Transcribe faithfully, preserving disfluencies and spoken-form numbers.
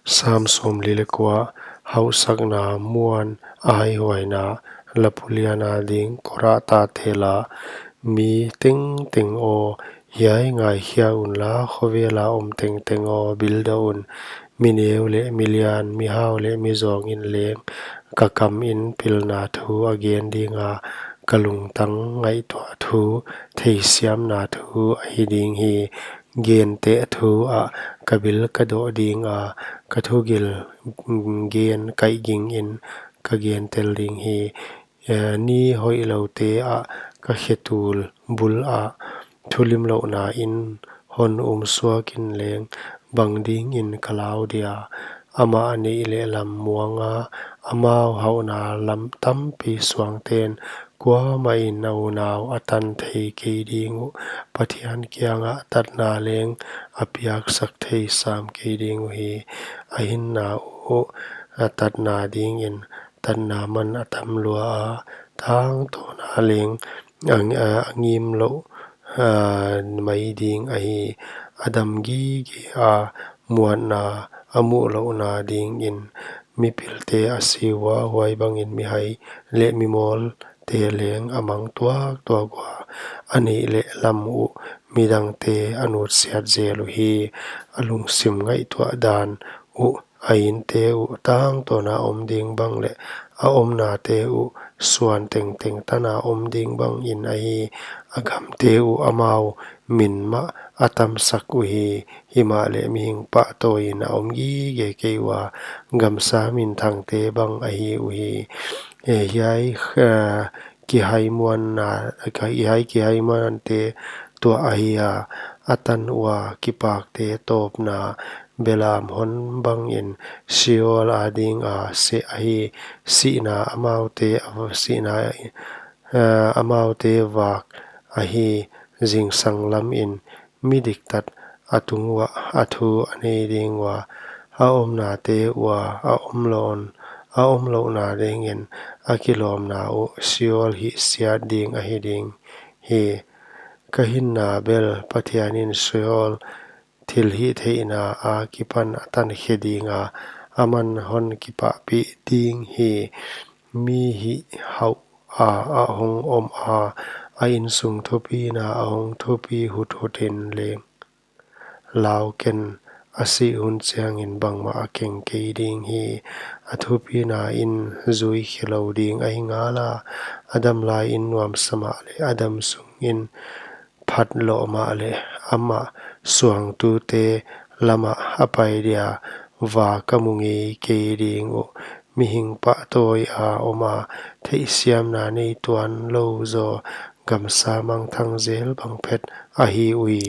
Sam sawmli leh kua. Hausakna muan a haihuaina, lapulian a ding Kora tate la. Mi tengteng aw, hiai ngaikhia unla, khovel a om tengteng aw, bildoh un. Mi neu leh mi lian, mi hau leh mi zawng in leng ka kam in pilna thu a gen ding a, ka lungtang ngaihtuah thu, theisiamna thu ahi ding hi. Genteh thu ah ka bil ka doh ding a, ka thugil gen kaihging in ka gentel ding hi. Eh, ni hoihloute ah ka khetul bul ah thulimlouhna in hon um suak in leng bang ding in ka lau dia. Amah neih leh lam muang a, amau hauhna lam tampi suangten kuamah in a unau a tan thei kei ding uh. Pathian kiang ah tatna leng a piaksak thei sam kei ding uhi. A hinna uh a tatna ding in tatna man a tam lua a, tangtawn a leng a, a ngim louh, a, mai ding ahi. A dam gige a, muanna a muhlouhna ding in mipilte a si ua, huai bang in mihai leh mimawlte leng a mang tuaktuak ua, a neih leh lam uh midangte a nutsiat zel uhi. A lungsim ngaihtuah dan uh, a inte uh tangtawn a om ding bang leh a omnate uh suan tengteng tan a om ding bang in ahi. A gamte uh amau min mah a tamsak uhi. Himahleh mihing pahtawi in a om gige kei ua, gamsa minthangte bang ahi uhi. Eh, hiai, eh, kihaimuanna, hiai kihaimuante tuah ahi a, a tan ua kipakte tawpna belam hon bang in Sheol a ding a seh ahi. Sihna amaute, sihna, eh, amaute vak ahi, zingsang lam in mi diktat a tung uah a thu a nei ding ua, a omnate ua a omlouhna, a omlouhna ding in a kilawmna uh Sheol hihsiat ding ahi ding hi. Ka hinna bel Pathian in Sheol thilhihtheihna akipan a tankhe ding a, aman hon kipahpih ding hi. Mi hih hauh a, a hong om a, a insung thupina a hong thupi huthut in leng lau ken, a sih hun chiang in bangmah a keng kei ding hi. A thupina in zui khelou ding ahi ngal a, a dam lai in nuamsa mahleh a dam sung in phat loh mahleh amah suangtute lam ah a pai dia, vak a mu ngei kei ding uh. Mihing pahtawi a om a, theihsiamna nei tuan lou zaw gamsa mangthang zel bang phet ahi ui.